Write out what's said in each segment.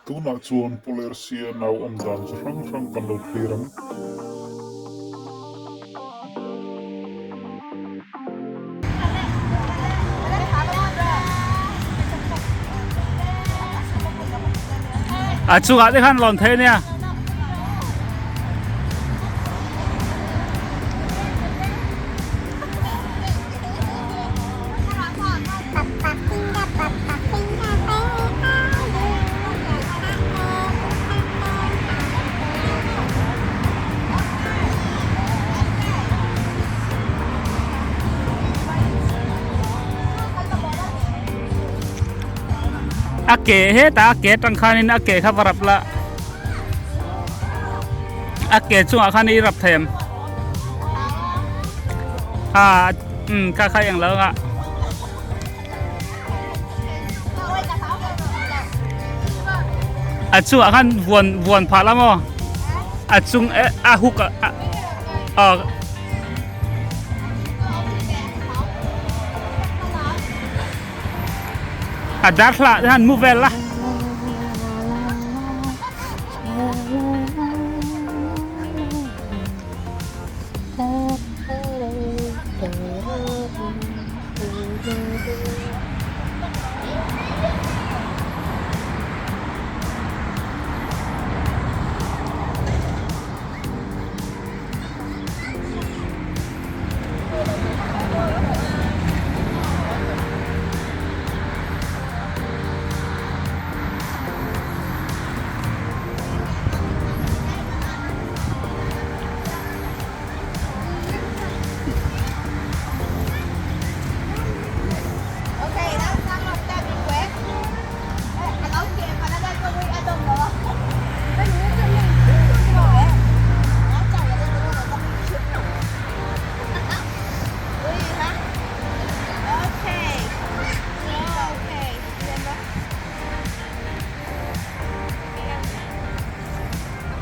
Tunah chuan Pu Lersia nau awm dan chi hrang hrang kan lo thlir ang. A chungah te khan lawn thei a nia. A ke hetah a ke atang khanin a ke kha va rap la a ke chungah khan i rap thei em a umm kha kha englo anga. A chungah khan vuan vuan phah la maw a chung eh a hook a ah a darthla te khan mu vel la.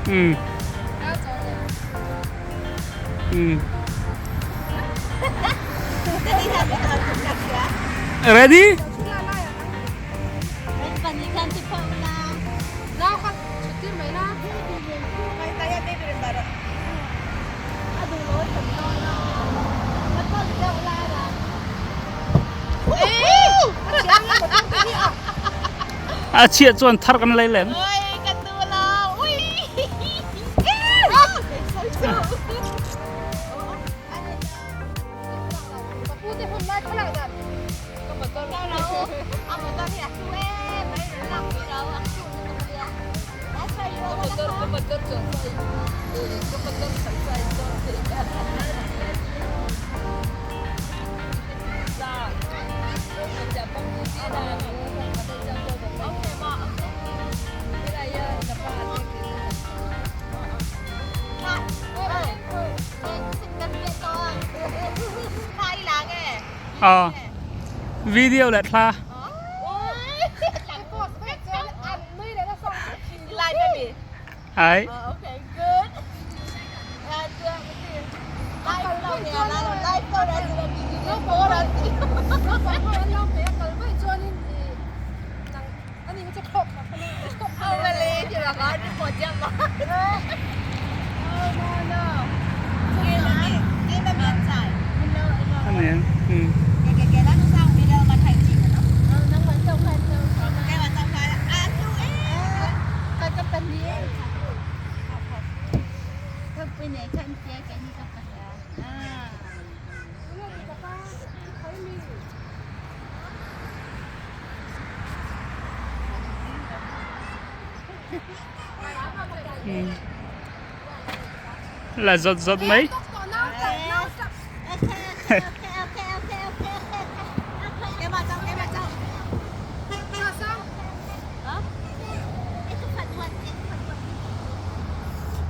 嗯。嗯。Ready? A chhiat chuan thar kan lei lem. Ờ, video leh thla. Ai. La zawt zawt mai.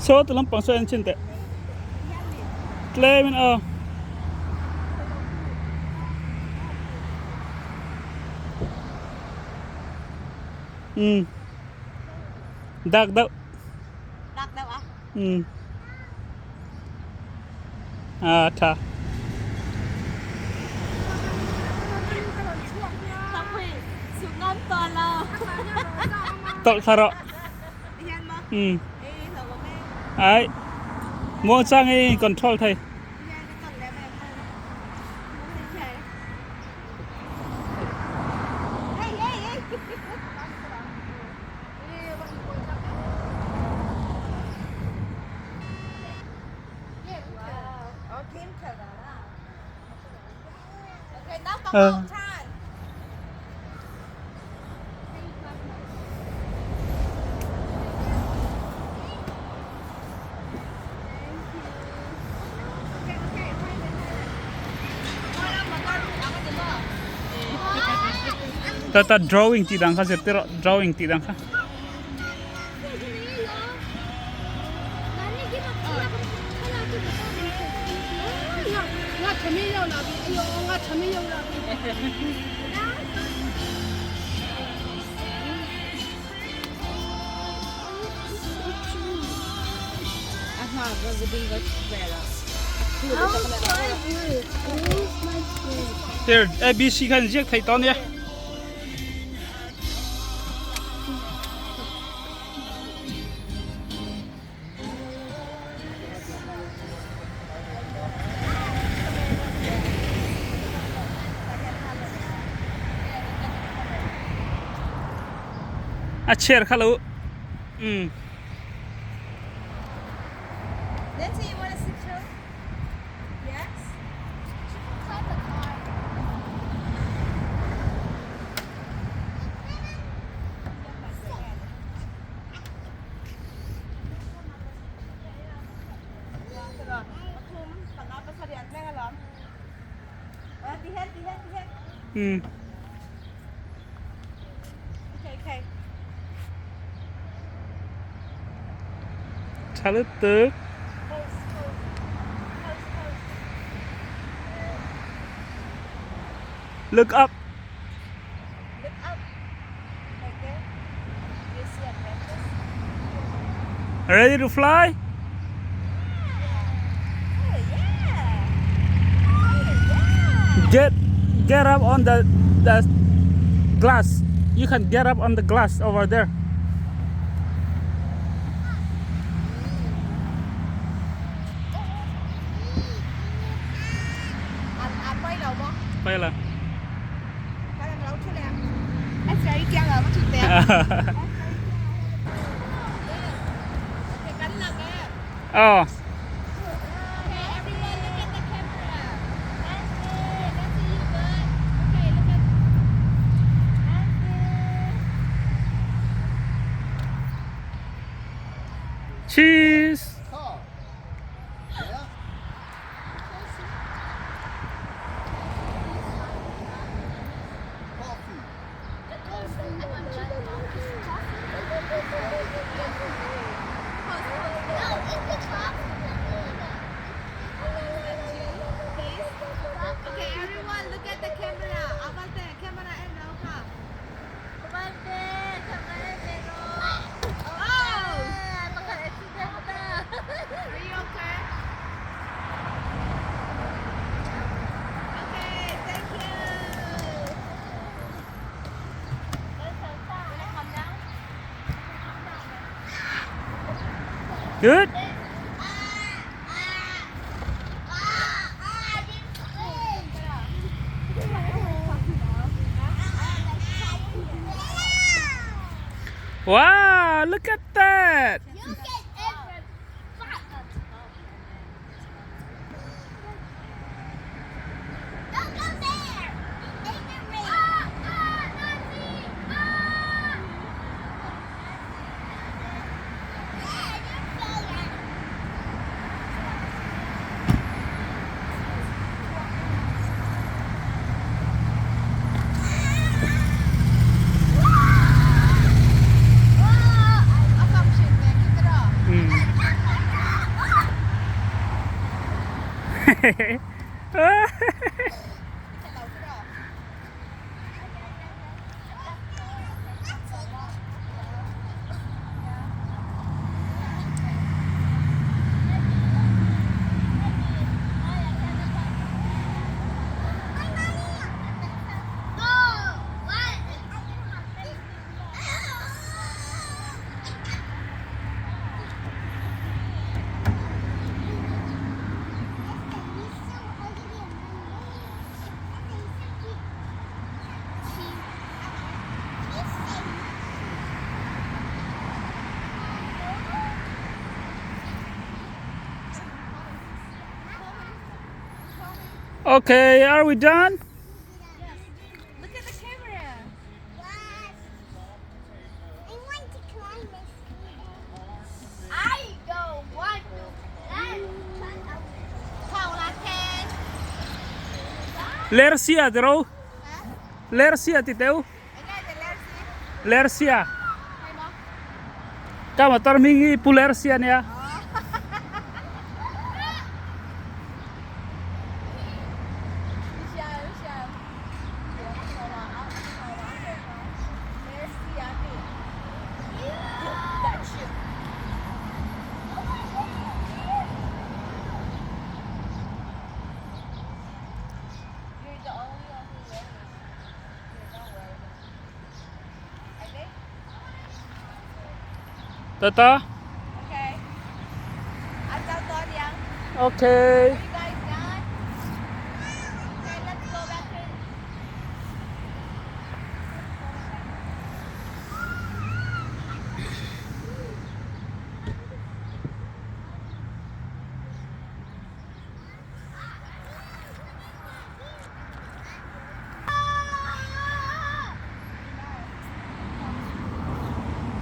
Saw ti lampang saw en chhin teh. Tlem in aw. Um. Dak deuh. Dak deuh a? Um. A tha. Tawlh thla rawh. Ai muangchang in control thei. Ta ta drawing ti dang kha zir tir rawh drawing ti dang kha. Here ABC khan ziak thei tawh nia. A chair kha lo um. Nancy, you want to sit too? Yes? She can climb the car. Um. Tha lutuk. Look up. Look up. Like there. You see a branches? Ready to fly? Oh yeah. Oh yeah. Get up on the glass. You can get up on the glass over there. À, quay đầu không? Quay là. Cái này lâu chưa làm. Anh sẽ đi là mất chút tiền. Oh. Okay, everyone look at the camera. Nancy, Nancy, you good? Okay, look at Nancy. Cheese. Okay, everyone look at the camera. Avante, camera and Rauha. Oh! Are you okay? Okay, thank you. Wanna come down? Good. Wow, look at that. You get it. Don't go there. It's dangerous. Ah, ah, Nancy. Ah. Yeah, you fell down. Go. What? Okay, are we done? Yes. Look at the camera. I want to climb this. I don't want to climb. Khao la khen. Lersia ti ro. Lersia ti teu. Anh nghe the Lersia. Lersia. Hay mo? Ka motor mingi pu Lersia nia. You're the only one who wears it. You're not wearing it. I think. Tata. Okay. I'm done, Dorian. Okay. Are you guys done? Okay, let's go back in.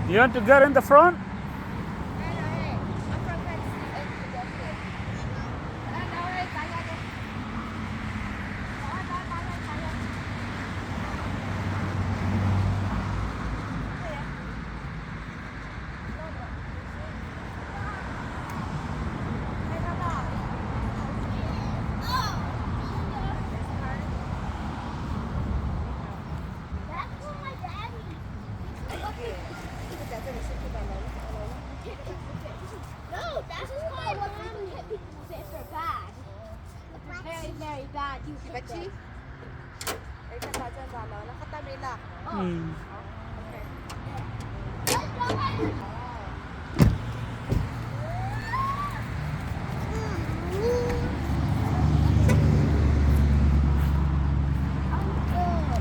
You want to get in the front? That's for my daddy. No, that's my mommy. They're bad. Very, very bad. You hit them.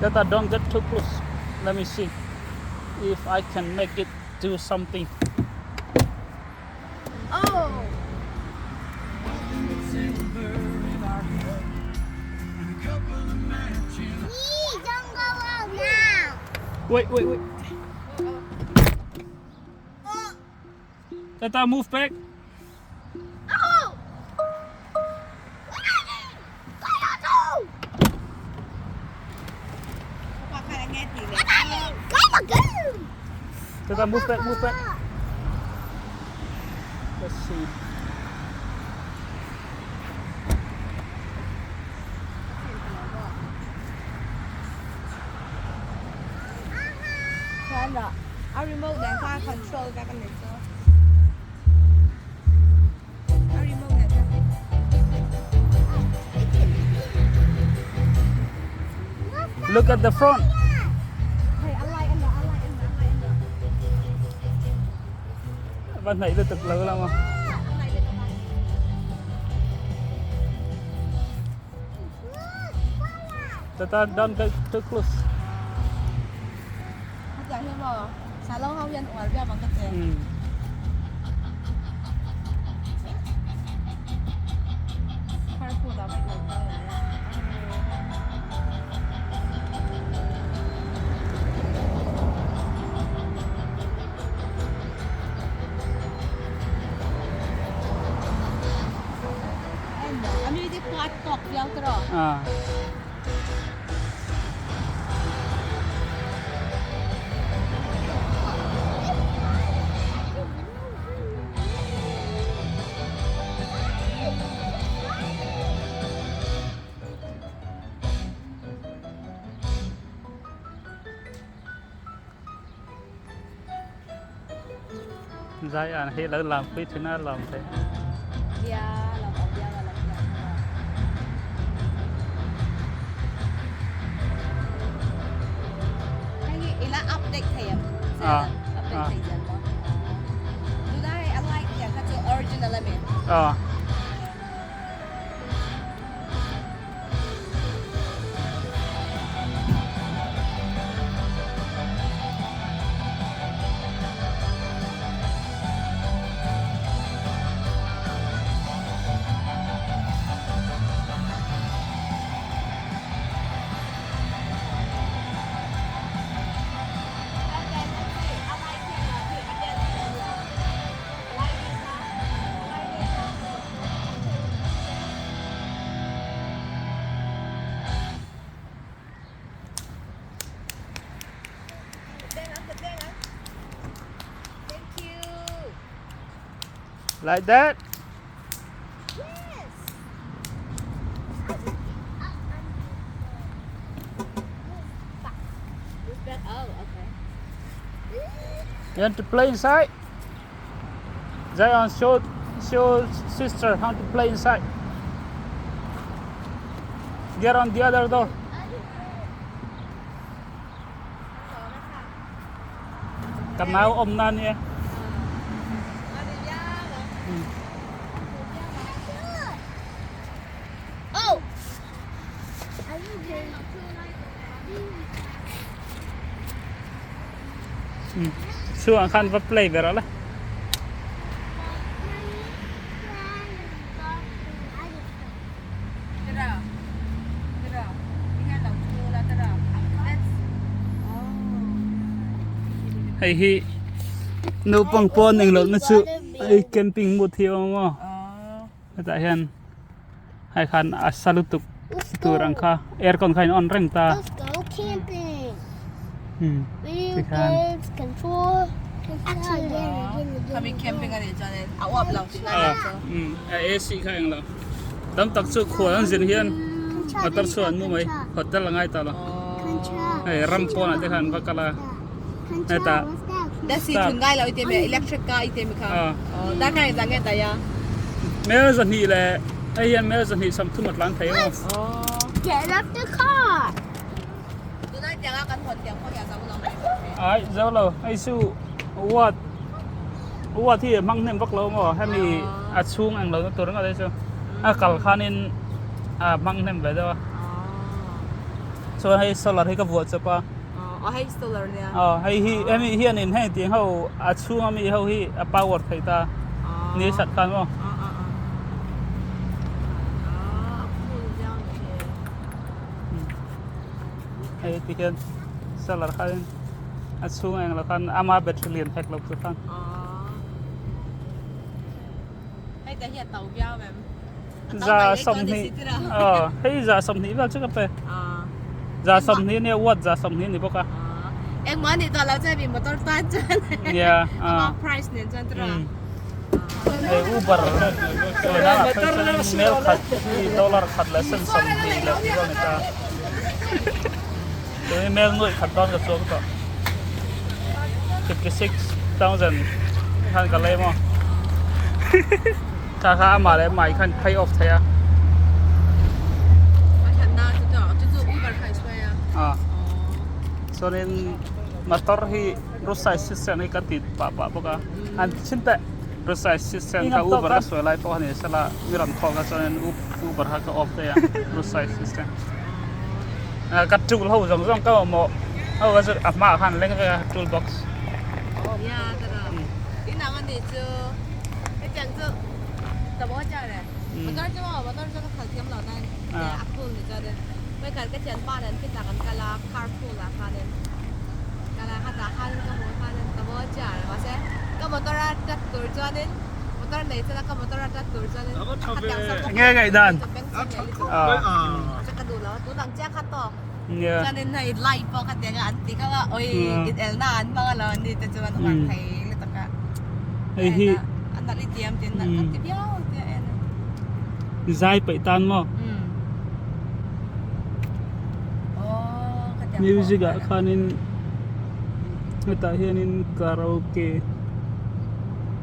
Tata, don't get too close. Let me see if I can make it do something. Oh! Please don't go out now. Wait, wait, wait. Tata, move back. Oh! Tata, move back, move back. Let's see. I remote 两块 control 那个你说。I remote 两个。 Look at the front. Hey, I like it, I like it, I like it. Ban này được lâu lắm không? Tata, don't get too close. 我讲什么？沙龙好人玩不要忙个这。 开阔的那个。 Ami di kuat tok yang tero. À. Dai à, hay là làm cái thế nào làm thế. Dia làm ông dia làm dia. Hay ila update thầy À, update à. thầy dần đó. Do that I like yeah, that's the original I mean. À. Like that? Yes. Oh, okay. You want to play inside? Zion, show show sister how to play inside. Get on the other door. Ka nau awm na nia. Chhuah khan va play ber a la. Hei hi naupang pawn englo na chu hei camping mood hi a awm a hetah hian hei khan a sa lutuk tur ang kha aircon kha a in on reng ta tikhan. A AC kha englo tam tak chu khual an zin hian motor chu an mu mai hotel a ngai tawh lo hei ram pawnah te khan an va kal a hetah mel zahnih leh hei hian mel zahnih sawmthum a tlan thei a maw. Ai zo lo hei chu watt watt hi a hmang hnem vak lo maw hemi a chhung ang lo na tur ringawt hi chu a kal khanin a hmang hnem ve deuh a chuan hei solar hi ka vuah chawp a aw hei hi hemi hianin heng tih ho a chhung ami ho hi a power thei ta ni sat khan maw. Hei ti hian solar kha in a chhung eng lo khan ama battery lian hek lo chu khan. Za sawmhnih aw hei za sawmhnih vel chu ka pe. Za sawmhnih ania watt za sawmhnih a ni bawk a. Engmah ni tawh lo chuan mi motor tan chuan ama price nen chuan tira. Hei Uber mel khat hi dollar khat leh sen sawmhnih leh tih vel a ni ta. Tuni mel nuaih khat dawn ka chuang tawh. 56,000 khan ka lei maw. Kha kha amah leh amah khan pay off thei a. Chuanin motor hi roadside assistant hi ka ti pah pah bawk a. An chin teh roadside assistant kha Uber ka sawi lai pawh a ni sela mi rawn call kha chuanin Uber kha ka off daih a roadside assistant. Ka tool ho zawng zawng ka mamawh ho kha chu a hmaah khan a leng vek a tool box. Nge ngaihdan? Hei hi zai paih tan maw music ah khanin hetah hianin karaoke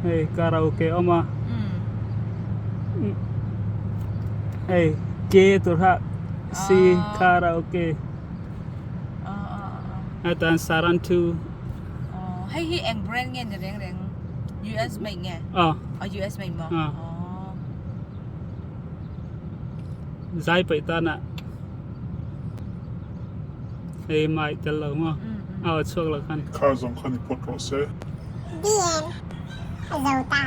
hei karaoke a awm a hei k tur kha c karaoke hetah saran thu hei hi eng brand nge ni reng reng US made nge a US made maw zai paih tan ah hei mic tel lo maw a chhuak lo khan Car zawng khan i phawt rawh se. Dian a zo ta.